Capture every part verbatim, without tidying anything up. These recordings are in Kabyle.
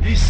Slam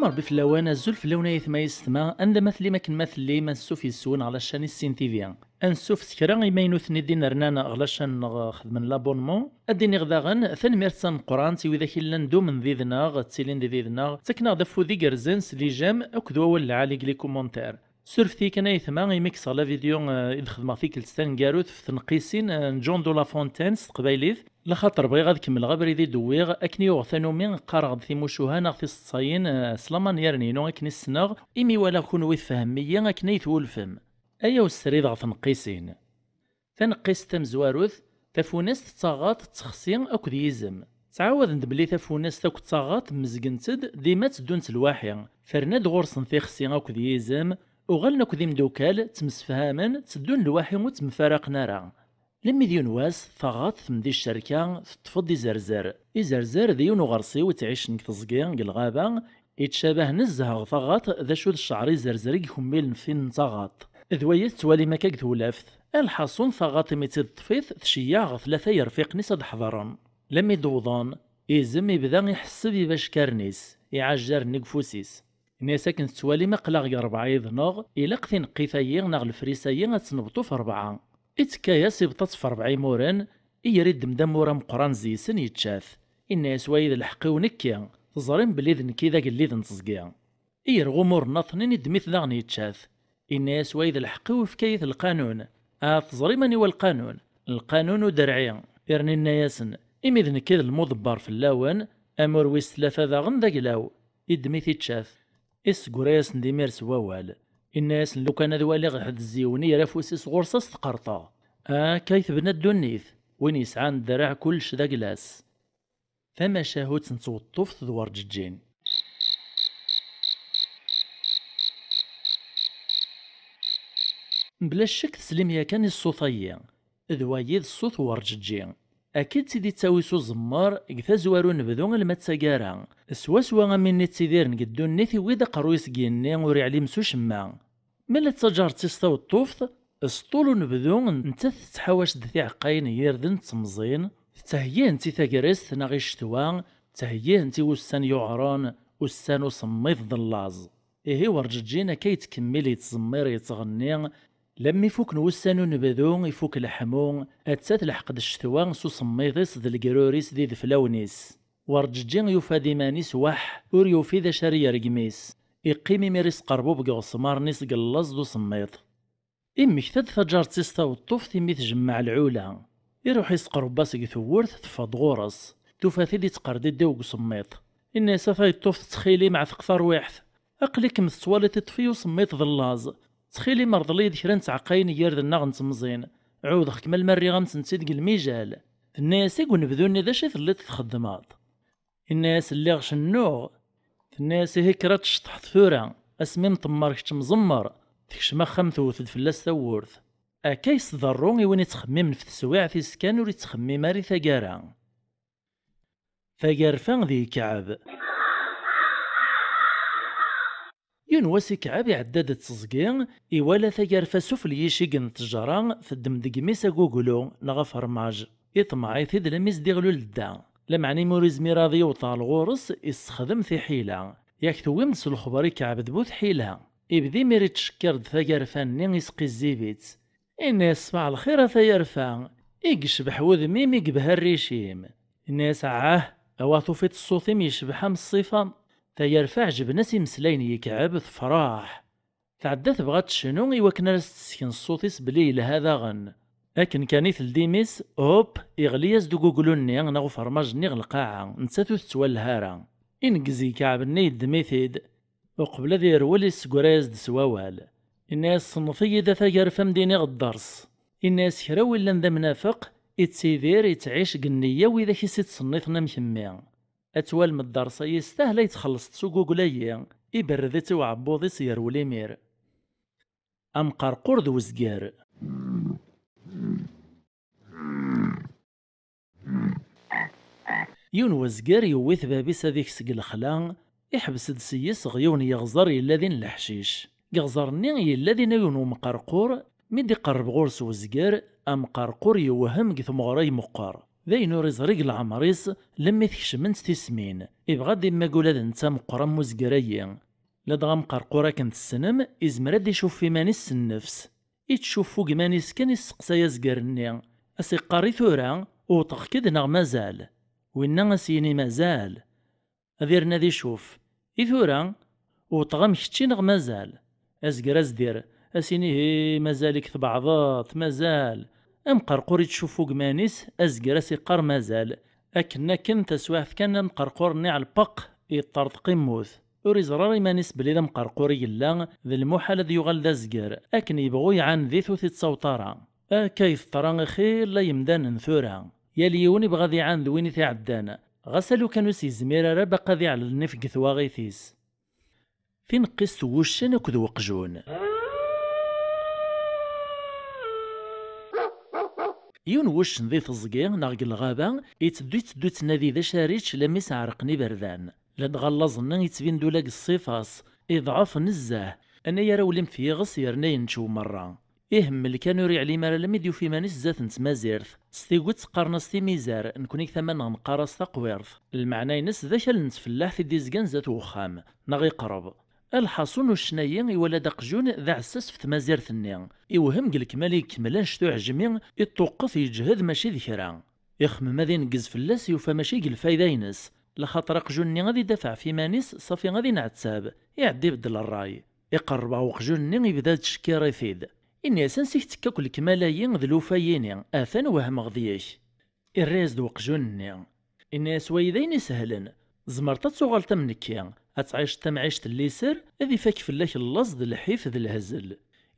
Rebbi fell-awen, azul fell-awen ay atma yessetma, anda ma tellim akken ma tellim, ansuf yes-wen ɣer la chaîne Issin T V. Ansuf s kra imaynuten i d-inernan ɣer la chaîne-nneɣ xedmen l'abonnement. Ad d-iniɣ daɣen tanemmirt tameqqrant i widak i llan dumen did-neɣ, ttilin di did-neɣ, ttaken-aɣ-d afud igerrzen s les j'aime akked wawal lɛali deg les commentaires. Surfet-iyi kan ay atma imi kkseɣ la vidéo, eh, i d-xedmeɣ tikkelt taneggarut f tneqqisin, eh, n John de La Fontaine s teqbaylit, laxaṭer bɣiɣ ad kemmleɣ abrid i d-wwiɣ akken i uɣeɣ tanumi qqareɣ-d timucuha neɣ tiseḍsayin, eh, s lamanyar-inu akken i ssneɣ, imi walaɣ kunwi tfehmem-iyi akken ay twulfem. Ayaw srid ɣer tneqqisin. Taneqqist tamezwarut, tafunast d taɣaṭ d texsi akked yizem. Ttɛawaden-d belli tafunast akked taɣaṭ mmezgent-d, dima tteddunt lwaḥi, terna-d ɣur-sen tixsi akked yizem, uɣalen akk d imdukal, ttemsefhamen, tteddun lwaḥi ur ttemfaraqen ara. Lemmi d yiwen wass, taɣaṭ temdi ccerka, teṭṭef-d izerzer. Izerzer d yiwen uɣersiw ittɛicen deg teẓgi, deg lɣaba, ittcabah nezzeh ɣer taɣaṭ d acu d ccɛer izerzer i ikemmilen f tin n taɣaṭ. D waya tettwalim akka deg tewlaft. A lḥaṣun, taɣaṭ imi tt-id-teṭṭef-it, tceyyeɛ ɣer tlata yerfiqen-is ad d-ḥeḍren. Lemmi d-wwḍen, izem ibda iḥesseb ibacekaren-is, iɛajjaren deg ufus-is. Ini-as akken tettwalim aql-aɣ deg rebɛa yid-neɣ, ilaq tineqqit-ayi neɣ lefris-ayi ad tt-nebṭu f rebɛa. Ittekka-yas ibṭa-tt f rebɛa imuren, iyer iddem-d amur ameqqran zeysen yečča-t. Inna-yas wayi d lḥeqq-iw nekki, teẓrim belli d nekk i d agellid n teẓgi. Iyer ɣumur nnaṭnin iddem-it daɣen yečča-t. Inna-yas wayi d lḥeqq-iw, ifka-yi-t lqanun. Ah, teẓrim aniwa lqanun? Lqanun uderɛi. Irna inna-yasen, imi d nekk i d lmuḍebber fell-awen, amur wis tlata daɣen d aglaw. Iddem-it ičča-t. Isseggura-yasen-d imir s wawal. Inna-yasen lukan ad waliɣ ḥedd zziwen iyer afus-is ɣur-s ad s-t-qerṭeɣ. Akka i tebna ddunit. Win yesɛan dderɛ kullec d agla-s. Tamacahut n tweṭṭuft d Werǧeǧǧin. Mebla ccek teslim yakan i ṣṣut-ayi. D wayi d ṣṣut Werǧeǧǧi. Akka i tt-id-ittawi s uẓemmer deg tazwara unebdu alma d taggara. Swaswa am win ittidiren deg ddunit, iwwi-d aqerruy-is deg yigenni ur iɛlim s ucemma. Ma la d taǧaret-is taweṭṭuft, s ṭṭul unebdu, nettat tettḥawac-d tiɛeqqayin n yirden d temẓin, tettheyyi-tent i tagrest neɣ i ccetwa, tettheyyi-tent i wussan yuɛren, ussan usemmiḍ d llaẓ. Ihi Werǧeǧǧin akka yettkemmil yettẓemmir yettɣenni, lammi fukken wussan unebdu, ifuk leḥmu, atta telḥeq-d ccetwa s usemmiḍ-is d legrur-is d ideflawen-is. Werǧeǧǧi yufa-d iman-is weḥ, ur yufi d acu ara yergem-is. Iqqim imir isqerbub deg uɣesmar-nni seg llaẓ d usemmiḍ. Immekta-d taǧaret-is taweṭṭuft imi tjemmeɛ lɛula. Iruḥ isqerreb-as deg tewwurt, teffeɣ-d ɣur-s. Tufa-t-id ittqerdiddiw deg usemmiḍ. Inna-yas: "A tayeṭṭuft, ttxil-m, ɛteq tarwiḥt. Aql-ikem tettwaliḍ iṭṭef-iyi usemmiḍ d llaẓ. Ttxil-m, rḍel-iyi-d kra n tɛeqqayin n yirden neɣ n temẓin. Ɛuwdeɣ-kem alma rriɣ-am-tent-id deg lmijal." Tenna-yas: "I unebdu-nni d acu i telliḍ txeddmeḍ?" Inna-yas: "Lliɣ cennuɣ." Tenna-yas: "Ihi kker ad tceṭṭḥeḍ tura, asmi mṭemmer kečč mẓemmer." Tekcem axxam, tewwet-d fell-as tawwurt. Akka yesḍerru i win ittxemmimen f teswiɛt-is kan, ur ittxemmim ara i taggara. Tagarfa d Ikɛeb. Yiwen wass Ikɛeb iɛedda-d d teẓgi, iwala tagarfa sufell yicig n ttejra, teddem deg imi-s aguglu neɣ afermaj. Iṭmeɛ-it-id lammi s d-iɣlul dda. Lameɛna imi ur izmir ad yewweḍ ɣer ɣur-s, issexdem tiḥila. Yak tewwim-d s lexber Ikɛeb d bu tḥila. Ibda imir ittcekkir-d tagarfa-nni, isqizzib-itt. Inna-yas: "Ṣbaḥ lxir a tayerfa, i yecbeḥ wudem-im, i yebha rric-im." Inna-yas: "Ɛah, awa tufiḍ ṣṣut-im yecbeḥ am ṣṣifa." Tayerfa ɛejben-as imeslayen n Ikɛeb, tefreḥ. Tɛedda tebɣa ad tecnu i wakken ara s-tessken ṣṣut-is belli yelha daɣen. Akken kan i teldi imi-s, hop, iɣli-yas-d uguglu-nni neɣ ufermaj-nni ɣer lqaɛa, nettat ur tettwalha ara. Ineggez Ikɛeb-nni, yeddem-it-id. Uqbel ad yerwel, issegra-yas-d s wawal. Inna-yas: "Sennef-iyi-d a tagarfa, m-d-iniɣ dders." Inna-yas: "Kra wi llan d amnafeq, ittidir, ittɛic deg nneyya widak i s-ittṣenniten am kemmi. Ad twalem dders-a yestahel, ay txellṣeḍ s ugugla-yi." Iberred-itt i uɛebbuḍ-is, yerwel imir. Amqerqur d wezger. Yiwen wezger yewwi-t bab-is ad ikes deg lexla, iḥbes-d seg-s ɣer yiwen yeɣẓer yella din leḥcic. Deg yeɣẓer-nni yella din yiwen umqerqur, mi d-iqerreb ɣur-s wezger, Amqerqur yewhem deg tmeɣra i meqqer. D ayen ur iẓri deg leɛmer-is, lemmi tkecment tismin. Ibɣa ad immag ula d netta meqqer am uzger-agi. Ladɣa amqerqur akken tessnem, izmer ad icuff iman-is s nnefs. Ittcuffu gman-is kan isteqsay azger-nni. As-iqqar i tura, wwḍeɣ-k-id neɣ mazal? Winna as-yini mazal. Ad irnad icuff. I tura, wwḍeɣ am kečči neɣ mazal? Azger azdir, as-ini hi, mazal-ik tbeɛdeḍ, mazal. Amqerqur ittcuffu gman-is, azger as-iqqar mazal. Akken akken taswiɛt kan amqerqur-nni ɛelpeq, yeṭṭerḍeq immut. Ur iẓerr ara iman-is belli d amqerqur i yella, d lmuḥal ad yuɣal d azger, akken yebɣu iɛaned-it ur t-ittaweḍ ara. Akka i teḍra i xilla yemdanen tura. Yal yiwen ibɣa ad iɛaned win i t-iɛeddan. Ɣas alukan ur s-yezmir ara baqi ad iɛlel nnif deg twaɣit-is. Tineqqist n wuccen akked weqjun. Yiwen wuccen di teẓgi neɣ deg lɣaba, itteddu itteddu ittnadi d acu ara yečč lammi s-ɛerqen iberdan. Ladɣa llaẓ-nni yettbin-d ula deg ṣṣifa-s, iḍɛef nezzeh, anagar awlim f yiɣes yerna yenčew merra. Ihemmel kan ur iɛlim ara almi d-yufa iman-is zdat n tmazirt. S tigut qqaren-as timizar, nekni deg tama-nneɣ neqqar-as taqwirt. Lmeɛna-ines d akal n tfellaḥt i d-izgan zdat uxxam, neɣ iqreb. Lḥaṣun uccen-ayi iwala-d aqjun d aɛessas f tmazirt-nni. Iwhem deg lekmal i ikemmel annect uɛejmi, iṭṭuqqet yeǧhed mačči d kra. Ixemmem ad ineggez fell-as yufa mačči deg lfayda-ines, laxaṭer aqjun-nni ad idafeɛ f iman-is ṣafi ad inɛettab, iɛedda ibeddel ṛṛay. Iqerreb ɣer uqjun-nni ibda yettcekkir-it-id. Ini-as ansi k-tekka akk lekmal-ayi d lufay-ini, atan wehmeɣ deg-k. Irra-yas-d weqjun-nni. Inna-yas wayi d ayen isehlen. Tzemreḍ ad tuɣaleḍ am nekki, ad tɛiceḍ tamɛict n liser, ad ifak fell-ak llaẓ d lḥif d lehzel.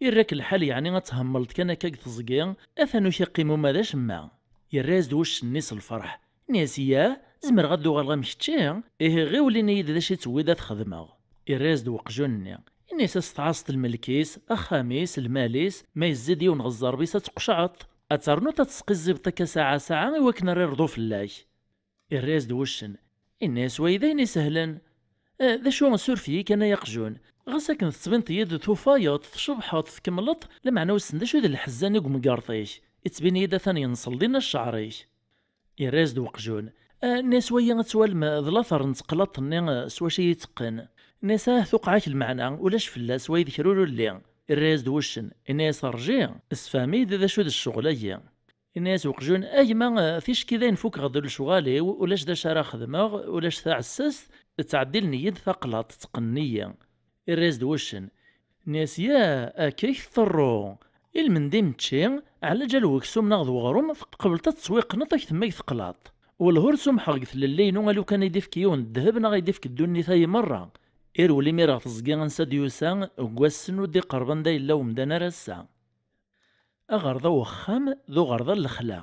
Irra-k lḥal yeɛni ad themmleḍ kan akka deg teẓgi, atan ur k-iqqim uma d acemma. Irra-yas-d wuccen-nni s lferḥ. Inna-yas yah, zemreɣ ad d-uɣaleɣ am kečči? Ihi ɣiwel ini-yi-d d acu i tewwiḍ ad t-xedmeɣ. Irra-yas-d weqjun-nni. Inna-yas ad s-tɛasseḍ lmelk-is, axxam-is, lmal-is, ma yezzi-d yiwen ɣer ẓẓerb-is ad tqecɛeḍ. Ad ternuḍ ad tesqizzibeḍ akka saɛa saɛa i wakken ara irḍu fell-ak. Irra-yas-d wuccen. Inna-yas wayi d ayen isehlen. Eh, d acu, suref-iyi kan ay aqjun. Ɣas akken tettbineḍ-iyi-d tufayeḍ, tcebḥeḍ, tkemmleḍ, lameɛna wissen d acu d lḥezzan i umgerḍ-ik. Ittbin-iyi-d atan yenṣel dinna ccɛer-ik. Irra-yas-d weqjun. Ah, nni-as wayi ad twalem d later n teqlaṭ-nni, eh, s wacu i yi-teqqen. Nni-as ah tuqeɛ-ak lmeɛna, ulac fell-as, wayi d kra ur ulli. Irra-yas-d wuccen. Inna-yas rǧi, sefhem-iyi-d d acu d ccɣel-agi. Inna-yas weqjun, a gma, eh, ticki dayen fukeɣ-d lecɣal-iw, ulac d acu ara xedmeɣ, ulac taɛessast, ttɛeddilen-iyi-d taqlaṭ, ttqennen-iyi. Irra-yas-d wuccen. Nni-as ya, akka i k-tḍerru. I lmendi mečči, ɛlaǧal weksum neɣ d weɣrum, tqebleḍ ad tettwiqqneḍ ak temmag teqlaṭ. Wellah ur sumḥeɣ deg tlelli-inu alukan i d-ifk yiwen ddheb neɣ i d-ifk ddunit-ayi merra. Irwel imir ɣer teẓgi ansa d-yusa, deg wass-n ur d-iqerreb anda yella umdan ar ass-a. Aɣerda uxxam d uɣerda n lexla.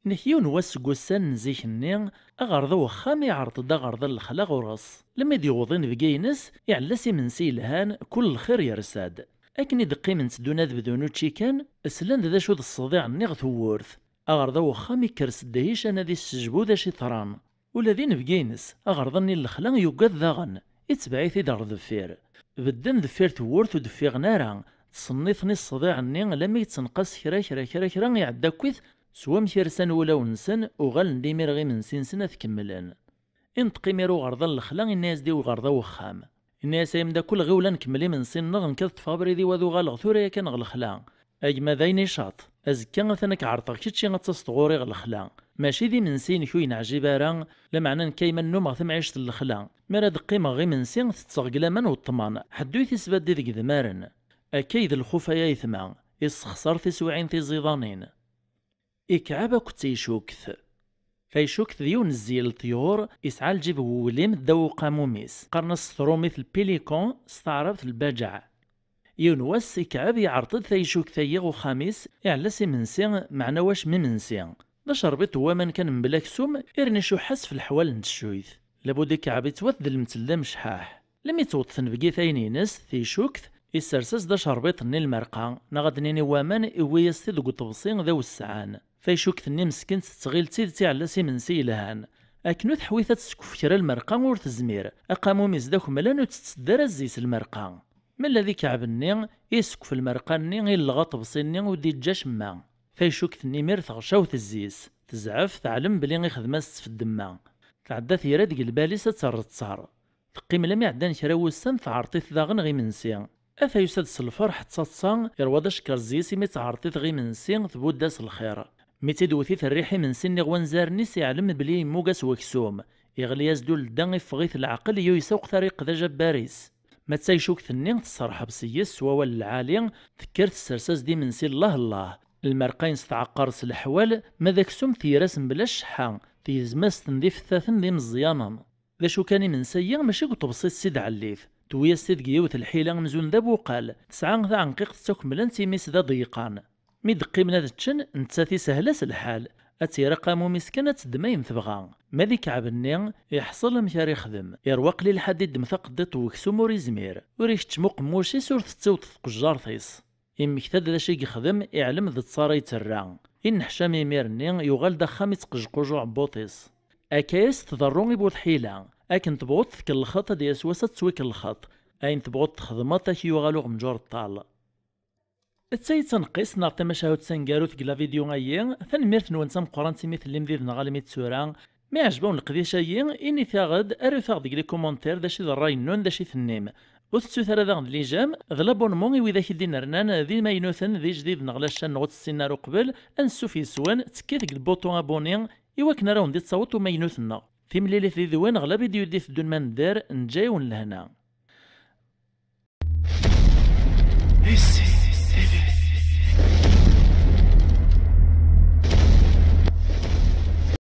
Nek yiwen wass seg ussan n zik-nni, aɣerda uxxam iɛreḍ-d aɣerda n lexla ɣur-s. Lemmi d-yewweḍ inebgi-ines, iɛella s imensi yelhan, kul lxir yersa-d. Akken i d-qqiment ddun ad bdun učči kan, slan-d d acu d ṣṣdiɛ-nni ɣer tewwurt. Aɣerda uxxam ikker s ddhic anadi s ssejbu d acu iḍran. Ula d inebgi-ines, aɣerda-nni n lexla yuggad daɣen, itbeɛ-it-id ɣer deffir. Bedden deffir tewwurt ur d-ffiɣen ara, ttṣenniten i ṣṣdiɛ-nni lammi yettenqas kra, kra, kra, kra iɛedda akkit, s wamek i rsan wulawen-nsen, uɣalen d imir ɣer imensi-nsen ad kemmlen. Inṭeq imir uɣerda n lexla, inna-yas-d i uɣerda n wexxam. Inna-yas ay ameddakel, ɣiwel ad nkemmel imensi-nneɣ, nekk ad ṭṭfeɣ abrid-iw ad uɣaleɣ tura yakan ɣer lexla. A gma d ayen icaṭ. Azekka atan ad k-ɛerḍeɣ kečči ad taseḍ ɣur-i ɣer lexla. Mačči d imensi-inek ur yi-neɛjib ara, lameɛna nekk a yemma nnumeɣ tamɛict n lexla. Mi ara d-qqimeɣ ɣer imensi, tetteɣ deg laman u ṭṭman, ḥedd ur yi-t-isbaddi deg idmaren. Akka i d lxuf ay aytma, issexṣar tiswiɛin tiẓidanin. Ikɛeb akked taycukt. Taycukt d yiwen zzil n ṭyur, isɛa lǧib n wewlim ddaw uqamum-is. Qqaren-as s trumit lpilikon, s taɛrabt lbaǧeɛ. Yiwen wass, Ikɛeb iɛreḍ-d taycukt-ayi ɣer uxxam-is, iɛella s imensi, meɛna wacem imensi. D acerbiṭ n waman kan mebla aksum, irna icuḥḥ-as f leḥwal n teccuyt. Labud Ikɛeb ittwat d lemtel d amecḥaḥ. Lemmi tewweḍ tnebgit ayen-ines, taycukt, issers-as-d acerbiṭ-nni n lmerqa, neɣ ad d-nini waman, iwwi-yas-t-id deg uṭebsi d awessɛan. Taycukt-nni meskint tettɣil d tidet iɛella s imensi yelhan. Akken ur teḥwit ad teskef kra lmerqa ur tezmir. Aqamum-is d akemlan ur tetteddu ara zzi-s lmerqa. Mella d ikɛeb-nni, isekf lmerqa-nni, illeɣ aṭebsi-nni, ur d-iǧǧa acemma. Taycukt-nni imir teɣca-w tezzi-s, tezɛef, teɛlem belli ixdem-as-tt f ddemma. Tɛedda tira deg lbal-is ad terretter. Teqqim lami ɛeddan kra wussan, tɛerḍ-it daɣen ɣ imensi. Ata yusa-d s lferḥ d taḍsa, irwa-d acekkeṛ zzi-s imi tɛerḍ-it ɣ imensi, tbudd-as lxir. Mi tt-id-wet-it rriḥ imensi-nni ɣ wanzaren-is, iɛlem belli yemmug-as weksum. Iɣli-as-d uledda, iffeɣ-it leɛqel, yuyes akk tariqt d ajabbar-is. Ma d taycukt-nni, tesserḥeb seg-s s wawal lɛali, tekker tessers-as-d imensi llah llah. Lmerqa-ines tɛeqqer s leḥwal, ma d aksum tger-as mebla cceḥḥa, tegzem-as-ten d ifettaten d imeẓyanen. D acu kan, imensi-yi mačči deg uṭebsi-s s i d-ɛellit, tewwi-as-t-id deg yiwet lḥila amzun d abuqal, tesɛa taɛenqiqt d takemlant imi-s d aḍeyqan. Mi d-qqimen ad ččen, nettat ishel-as lḥal, ad tt-yerr aqamum-is kan ad teddem ayen tebɣa. Ma d ikɛeb-nni, iḥṣel amek ara ixdem, irwa qlil ḥedd iddem taqeddiṭ n weksum ur izmir, ur ikeččem uqemmuc-is, ur tettewṭ tqejjart-is. Immekta-d d acu i yexdem, iɛlem d ttaṛ ay yetterra. Inneḥcam imir-nni, yuɣal-d axxam ittqejquj uɛebbuṭ-is. Akka-as tḍerru i bu tḥila. Akken tebɣuḍ tkellxeḍ, ad d-yas wass ad tettwikellxeḍ. Ayen tebɣuḍ txedmeḍ, ad k-yuɣal uɣemǧur ṭṭal. D tayi d taneqqist neɣ tamacahut taneggarut deg la vidéo-ayi. Tanemmirt-nwen d tameqqrant imi tellim did-neɣ almi d tura. Ma iɛjeb-awen leqdic-ayi, init-aɣ-d, arut-aɣ deg les commentaires d acu i d ṛṛay-nnun, d acu i tennim. Ur tettut ara daɣen d les j'aime, d l'abonnement i widak i d-inernan d imaynuten d ijdiden ɣer la chaîne-nneɣ ur tt-ssinen ara uqbel, ansuf yes-wen, tekkit deg lbuṭu abonné, i wakken ara wen-d-ittaweḍ umaynut-nneɣ. Timlilit did-wen ɣer la vidéo i d-iteddun ma nedder, neǧǧa-yawen lehna.